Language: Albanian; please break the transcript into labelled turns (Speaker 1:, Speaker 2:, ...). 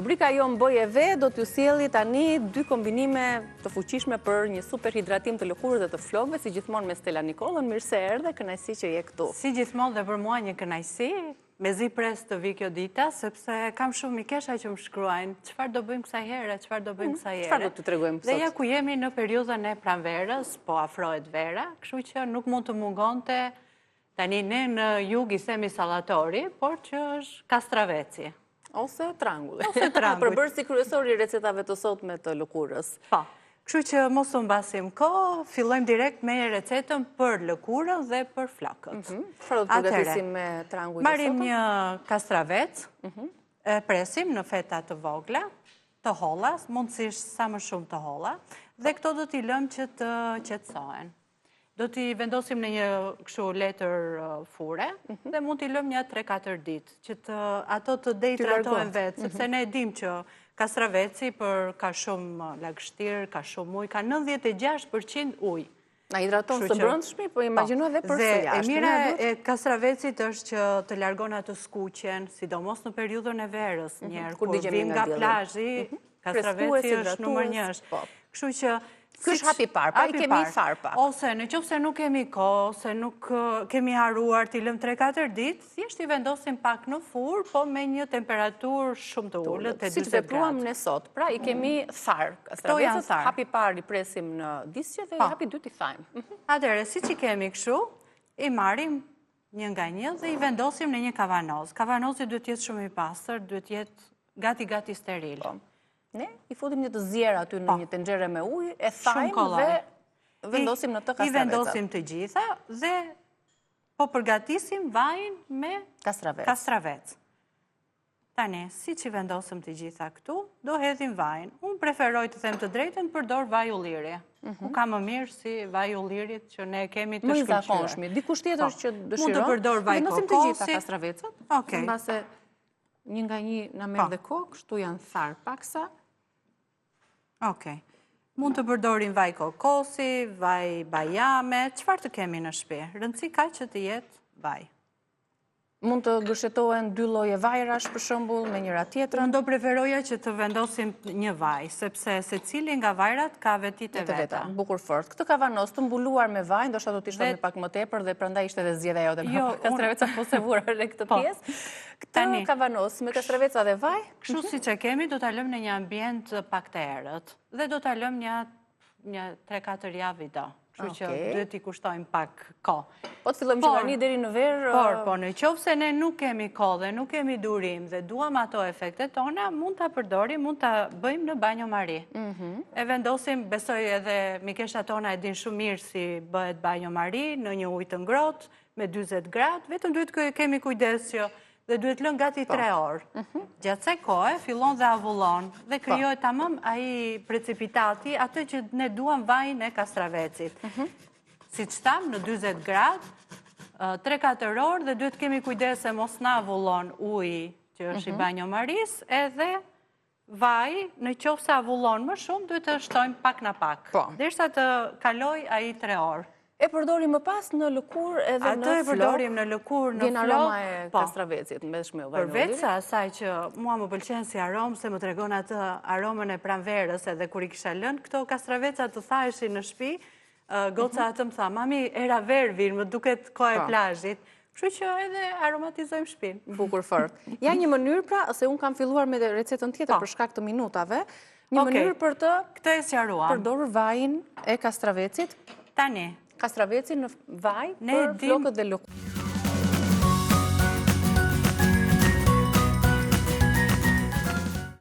Speaker 1: Rubrika jonë Bëje Vetë do t'ju sjelli tani dy kombinime të fuqishme për një super hidratim të lëkurës dhe të flokëve, si gjithmonë me Stela Nikollën, mirë se erdhe, kënaqësi që je këtu.
Speaker 2: Si gjithmonë dhe për mua një kënaqësi, mezi pres të vijë kjo dita, sepse kam shumë mikesha që më shkruajnë, çfarë do bëjmë kësaj here, çfarë do bëjmë mm, kësaj here.
Speaker 1: Çfarë do të tregojmë
Speaker 2: sot? Dhe ja ku jemi në periudhën e pranverës, po afrohet vera, kështu që nuk mund të mungonte Tani ne në jug i themi sallatori, por që është kastraveci.
Speaker 1: Ose trangulli. Ose trangulli. Përbërësi kryesor i recetave të sotme të lëkurës.
Speaker 2: Po. Kështu që mos humbasim kohë, fillojmë direkt me recetën për lëkurën dhe për
Speaker 1: flokët. Mhm. Çfarë do të përgatisim me
Speaker 2: trangujt e sotëm? Marrim një kastravec, mhm. e presim në feta të vogla, të holla, mundësisht sa më shumë të holla, dhe këto do t'i lëmë që të qetësohen. Do t'i vendosim në një kështu letër fure mhm. dhe mund t'i lëmë nja 3-4 ditë që të ato të dehidratohen vetë, mhm. sepse ne e dimë që kastraveci për ka shumë lagështirë, ka shumë ujë, ka 96%
Speaker 1: ujë. Na hidraton së brendshmi, po imagjino edhe për së
Speaker 2: jashtmi. Dhe e mira e kastravecit është që të largon atë skuqjen, sidomos në periudhën e verës, mhm, njëherë, kur vim nga plazhi, Kastraveci është numër njësh. Po. Kështu
Speaker 1: që... Ky është hapi i parë, pra i kemi tharë
Speaker 2: pak. Ose në qoftë se nuk kemi kohë, ose nuk kemi harruar t'i lëmë 3-4 ditë, thjesht i vendosim pak në furrë, po me një temperaturë shumë të ulët,
Speaker 1: te 40 gradë. Siç vepruam ne sot, pra i kemi tharë. Kastravecët, hapi i parë i presim në disqe dhe po. hapi i dytë i thajmë.
Speaker 2: Mhm. Atëherë, siç i kemi kështu, i marrim një nga një dhe i vendosim në një kavanoz. Kavanozi duhet të jetë shumë i pastër, duhet të jetë gati gati steril.
Speaker 1: Po. Ne i futim një të zier aty në po. një tenxhere me ujë, e thajmë dhe vendosim në të
Speaker 2: kastravecët. I vendosim të gjitha dhe po përgatisim vajin me
Speaker 1: kastravec.
Speaker 2: Kastravec. Tani, siç i vendosëm të gjitha këtu, do hedhim vajin. Unë preferoj të them të drejtën, përdor vaj ulliri. Mhm. Ku ka më mirë si vaj ullirit që ne kemi të shkëlqyer.
Speaker 1: Më i zakonshmi, dikush tjetër po. që dëshiron.
Speaker 2: Mund të përdor vaj kokosi.
Speaker 1: Vendosim të gjitha kastravecët. Okej. Mbase një nga një na merr po. dhe kohë, kështu janë tharë paksa.
Speaker 2: Okej. Mund të përdorim vaj kokosi, vaj bajame, çfarë të kemi në shtëpi. Rëndësi ka që të jetë vaj.
Speaker 1: Mund të gërshetohen dy lloje vajrash për shembull me njëra
Speaker 2: tjetrën. Unë do preferoja që të vendosim një vaj, sepse secili nga vajrat ka vetitë e
Speaker 1: veta. Bukur fort. Këtë kavanoz të mbuluar me vaj, ndoshta do t'i shtonim pak më tepër dhe prandaj ishte edhe zgjedhja jote me jo, kastraveca po s'e vura re këtë po. pjesë. Këtë kavanoz me kastraveca dhe vaj.
Speaker 2: Kështu mhm. siç e kemi, do ta lëmë në një ambient pak të errët dhe do ta lëmë një një 3-4 javë i do. Kështu që duhet t'i kushtojmë pak
Speaker 1: kohë. Po të fillojmë që tani deri në verë...
Speaker 2: Por, po, në qoftë se ne nuk kemi kohë dhe nuk kemi durim dhe duam ato efektet tona, mund ta përdorim, mund ta bëjmë në banjo mari. Mhm. E vendosim, besoj edhe mikeshat tona e dinë shumë mirë si bëhet banjo mari, në një ujë të ngrohtë, me 20 gradë, vetëm duhet të kemi kujdes që dhe duhet lënë gati 3 po. orë. Mhm. Gjatë kësaj kohe, fillon dhe avullon dhe po. krijohet tamam ai precipitati, atë që ne duam vajin e kastravecit. Mhm. Siç thamë, në 20 gradë, 3-4 orë dhe duhet kemi kujdes se mos na avullon uji që është i mhm. banjo marisë, edhe Vaji, në qoftë se avullon më shumë, duhet të shtojmë pak nga pak. Po. Derisa të kalojë ai 3 orë.
Speaker 1: E përdorim më pas në lëkurë edhe në flokë.
Speaker 2: Atë e përdorim në lëkurë, në
Speaker 1: flokë. Vjen aroma e po. kastravecit, me
Speaker 2: shme vajin Përveç se asaj që mua më pëlqen si aromë, se më tregon atë aromën e pranverës, edhe kur i kisha lënë këto kastraveca të thaheshin në shpi, goca mhm. atë më tha, mami, era verë vjen, më duket koha e po. plazhit. Kështu që edhe aromatizojmë
Speaker 1: shpinë. Bukur fort. Ja një mënyrë pra, se unë kam filluar me recetën tjetër po. për shkak të minutave, një mënyrë për të
Speaker 2: Këtë e sqaruam.
Speaker 1: Përdorur vajin e kastravecit.
Speaker 2: Tani.
Speaker 1: Kastravecin në vaj për flokët dhe lëkurën.